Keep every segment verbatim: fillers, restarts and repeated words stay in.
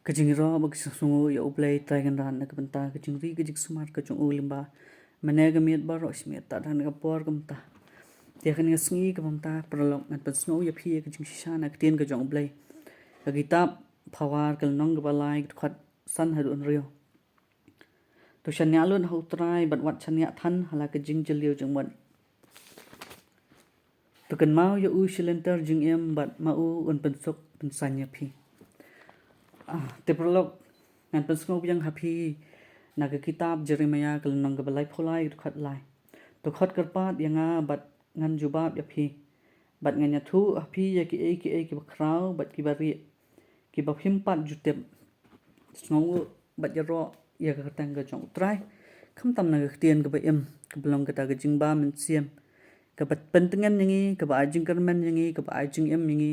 Ka jingïaroh bad ka jingsngew ïa U Blei Trai Kynrad na ka bynta ka jingri ka jingsumar ka jong u lyngba mynne ka miet baroh shi miet, tad haduh ka por ka mynta. Te ha kane ka sngi ka mynta, paralok, ngan pynsngew ïa phi ïa ka jingshisha na ka ktien ka jong U Blei. Ka kitab Phawar, ka lynnong kaba lai, ka dkhot san haduh hynriew. To shaniah lut ha U Trai bad wat shaniah than ha la ka jingjylliew jingmut. To kynmaw ïa u shi lynter jingim bad ma u un pynsuk pynsan ïa phi. Ah, te paralok, ngan pynsngew biang ha phi na ka kitab Jeremiah, ka lynnong kaba laiphew lai, ka dkhot lai. To khot kyrpad ïa nga bad ngan jubab ïa phi, bad ngan ïathuh ha phi ïa kiei kiei kiba khraw bad kiba rieh, kiba phim pat ju tip. Sngewnguh bad ïaroh ïa ka kyrteng ka jong U Trai, khamtam na ka ktien kaba im, kaba long kata ka jingbamynsiem, kaba pyntngen ïa ngi, kaba ai jingkyrmen ïa ngi, kaba ai jingim ïa ngi,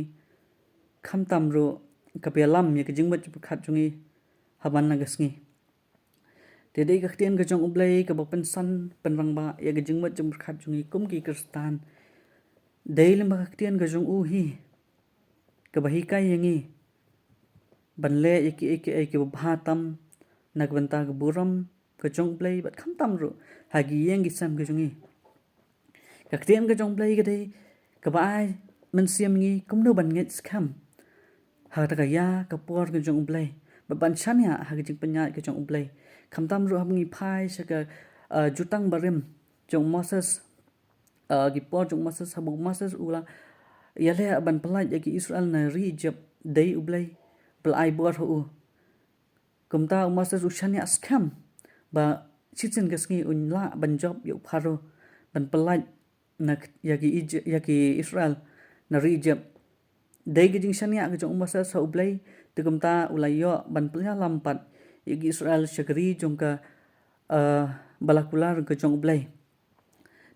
khamtam ruh kaba ïalam ïa ka jingmut jingpyrkhat jong ngi ha man la ka sngi. Te dei ka ktien ka jong U Blei kaba pynsan pynrangbah ïa ka jingmut jingpyrkhat jong ngi kum ki Khristan. Dei lyngba ka ktien ka jong u hi kaba hikai ïa ngi ban leh ïa kiei kiei kiba bha tam na ka bynta ka burom ka jong U Blei bad khamtam ruh ha ki ïing ki sem ka jong ngi. Ka ktien ka jong U Blei ka dei kaba ai mynsiem ïa ngi kumno ban ngeit skhem ha kata ka ïa ka por ka jong U Blei, bad ban shaniah ha ka jingpynïaid ka jong U Blei. Khamtam ruh haba ngi phai sha ka, uh, Jutang Barim jong Moses, uh, ki por jong Moses, haba u Moses u la ïaleh ban pyllait ïa ki Israel na ri Ijipt, dei U Blei ba la ai bor ha u. Kumta u Moses u shaniah skhem ba shisien ka sngi un lah ban jop ïa u Pharaoh ban pyllait na k-, ïa ki Ij-, ïa ki Israel na ri Ijipt. Dei ka jingshaniah ka jong u Moses ha U Blei, te kumta u la ïoh ban pynïalam pat ïa ki Israel sha ka ri jong ka, eh, ba la kular ka jong U Blei.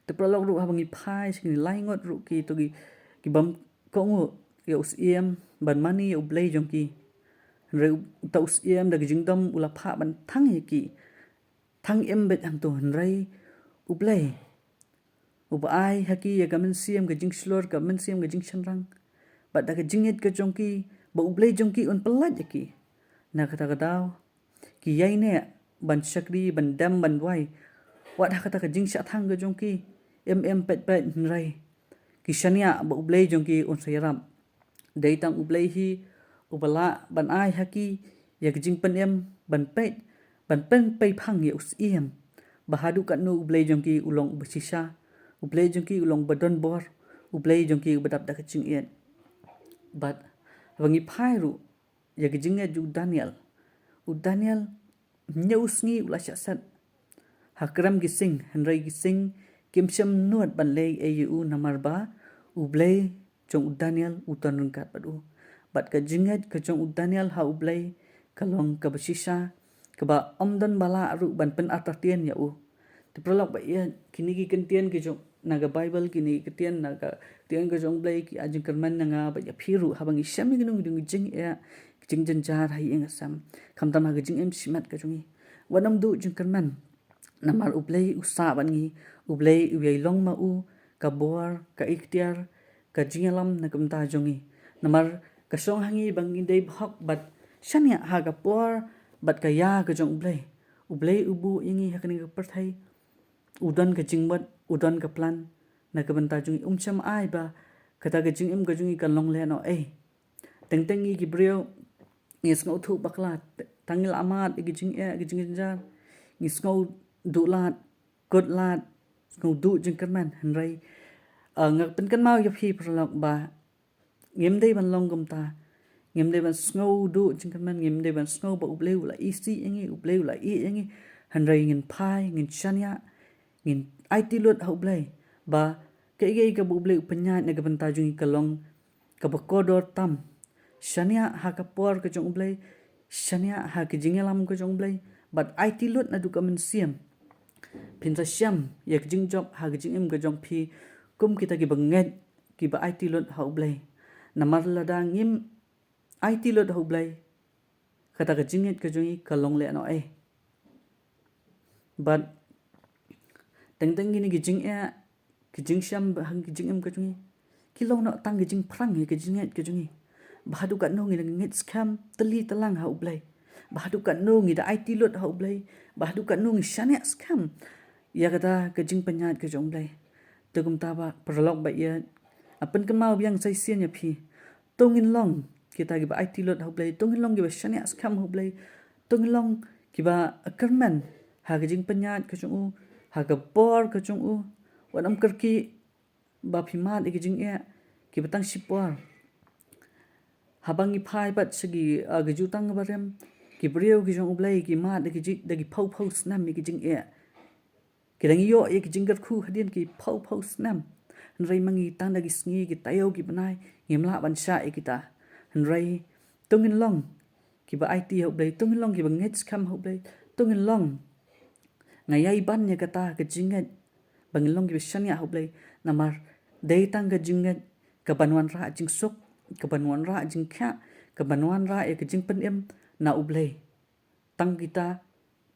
Te paralok ruh haba ngi phai sha kine lai ngut ruh ki to ki, ki bym kohnguh ïa u Syiem ban mane ïa U Blei jong ki. Hynrei u, uta u Syiem da ka jingdom u la phah ban thang ïa ki. Thang im beit hangto, hynrei U Blei uba ai ha ki ïa ka mynsiem ka jingshlur, ka mynsiem ka jingshynrang, bad da ka jingngeit ka jong ki ba U Blei jong ki un pyllait ïa ki na kata ka daw. Ki ïaineh ban shakri, ban dem, ban duwai. Wat ha kata ka jingshah thang ka jong ki im im peit peit, hynrei ki shaniah ba U Blei jong ki un sa ïarap. Dei tang U Blei hi uba lah ban ai ha ki ïa ka jingpynim ban peit, ban pynpei phang ïa u Syiem ba haduh katno U Blei jong ki u long uba shisha, U Blei jong ki u long uba don bor, U Blei jong ki uba dap da ka jingïeit. Bad haba ngi phai ruh ïa ka jingngeit jong u Daniel. U Daniel, hynñiew sngi u la shah set ha krem ki sing, hynrei ki sing kim shym nud ban leh ei ei ïa u, namar ba U Blei jong u Daniel u don ryngkat bad u. Bad ka jingngeit ka jong u Daniel ha U Blei ka long kaba shisha, kaba ym don ba lah ruh ban pynartatien ïa u. Te paralok ba ïeit, kine ki ktien ki jong na ka Baibl, kine ki ktien na ka ktien ka jong U Blei ki ai jingkyrmen na nga bad ïa phi ruh haba ngi shem ïa kino kino ki jingeh, ki jingjynjar ha ïing ha sem, khamtam ha ka jingim shimet ka jong ngi. Wat nym duh jingkyrmen, namar U Blei u sah bad ngi, U Blei u ïai long ma u ka bor, ka iktiar, ka jingïalam na ka bynta jong ngi. Namar ka shong ha ngi ba ngin dei bahok bad shaniah ha ka por bad ka ïa ka jong U Blei. U Blei u buh ïa ngi ha kane ka pyrthei, u don ka jingmut, u don ka plan na ka bynta jong ngi. Um shym ai ba kata ka jingim ka jong ngi kan long lehnoh ei. Teng teng ngi ki briew ngi sngewthuh bakla, tang ngi la mad ïa ki jingeh, ki jingjynjar, ngi sngew duh lad, kut lad, sngew duh jingkyrmen, hynrei, eh, nga pynkynmaw ïa phi paralok ba ngim dei ban long kumta. Ngim dei ban sngew duh jingkyrmen, ngim dei ban sngew ba U Blei u la isih ïa ngi, U Blei u la ïeh ïa ngi. Hynrei ngin phai, ngin shaniah, ngin aiti lut ha U Blei ba kaei kaei kaba U Blei u pynïaid na ka bynta jong ngi ka long kaba kordor tam. Shaniah ha ka por ka jong U Blei, shaniah ha ka jingïalam ka jong U Blei, bad aiti lut naduh ka mynsiem. Phin sa shem ïa ka jingjop ha ka jingim ka jong phi kum kita kiba ngeit, kiba aiti lut ha U Blei. Namar lada ngim aiti lut ha U Blei, kata ka jingngeit ka jong ngi ka long lehnoh ei. Bad teng teng kine ki jingeh, ki jingshem ba ha ki jingim ka jong ngi, ki long noh tang ki jingphrang ïa ka jingngeit ka jong ngi. Ba haduh katno ngi dang ngeit skhem tylli tlang ha U Blei. Ba haduh katno ngi da aiti lut ha U Blei. Ba haduh katno ngi shaniah skhem ïa kata ka jingpynïaid ka jong U Blei. Te kumta ba paralok ba ïeit, nga pynkynmaw biang sa shisien ïa phi. To ngin long kita kiba aiti lut ha U Blei, to ngin long kiba shaniah skhem ha U Blei, to ngin long kiba kyrmen ha ka jingpynïaid ka jong u, ha ka bor ka jong u. Wat ym kyrkieh ba phi mad ïa ki jingeh kiba tang shipor. Haba ngi phai pat sha ki, ah, ki jutang barim, ki briew ki jong U Blei ki mad da ki ji-, da ki phew phew snem ïa ki jingeh. Ki dang ïoh ïa ki jingkyrkhu hadien ki phew phew snem. Hynrei ma ngi tang da ki sngi, ki taïew, ki bnai, ngim lah ban shah ïa kita. Hynrei to ngin long kiba aiti ha U Blei, to ngin long kiba ngeit skhem ha U Blei, to ngin long. Nga ïai ban ïa kata ka jingngeit ba ngin long kiba shaniah ha U Blei, namar dei tang ka jingngeit kaban wanrah jingsuk, kaban wanrah jingkhiah, kaban wanrah ïa ka jingpynim na U Blei. Tang kita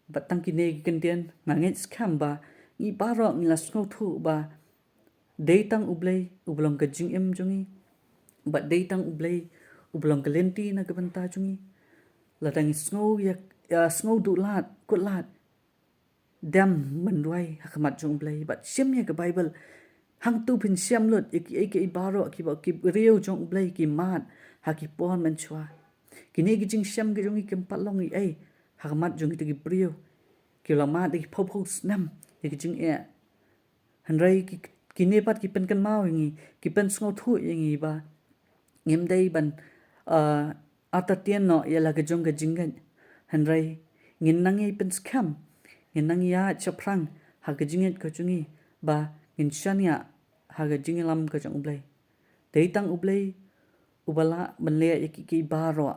bad tang kine ki kyntien, nga ngeit skhem ba ngi baroh ngi la sngewthuh ba dei tang U Blei uba long ka jingim jong ngi, bad dei tang U Blei uba long ka lynti na ka bynta jong ngi. Lada ngi sngew ïa, ïa sngew duh lad, kut lad, dem mynduwai ha khmat jong U Blei bad shim ïa ka Baibl. Hangto phin shem lut ïa kiei kiei baroh kiba ki briew jong U Blei ki mad ha ki por mynshuwa. Kine ki jingshem ki jong ngi kim pat long ei ei ha khmat jong kita ki briew ki la mad da ki phew phew snem ïa ki jingeh. Hynrei ki, kine pat ki pynkynmaw ïa ngi, ki pynsngewthuh ïa ngi ba ngim dei ban, ah, artatien noh ïa la ka jong ka jingngeit. Hynrei ngin nang ïai pynskhem, ngin nang ïaid shaphrang ha ka jingngeit ka jong ngi ba ngin shaniah ha ka jingïalam ka jong U Blei. Dei tang U Blei uba lah ban leh ïa kiei kiei baroh.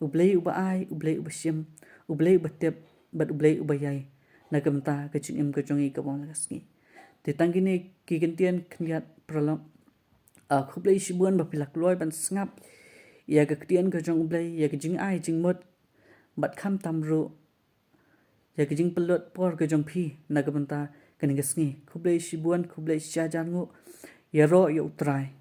U Blei uba ai, U Blei uba shim, U Blei uba tip bad U Blei uba ïai na ka bynta ka jingim ka jong ngi kaba man la ka sngi. Te tang kine ki kyntien khyndiat paralok. Ah, khublei shibun ba phi la kloi ban sngap ïa ka ktien ka jong U Blei, ïa ka jingai jingmut bad khamtam ruh ïa ka jingpynlut por ka jong phi na ka bynta kane ka sngi. Khublei shibun, khublei shihajar nguh. Ïaroh ïa U Trai.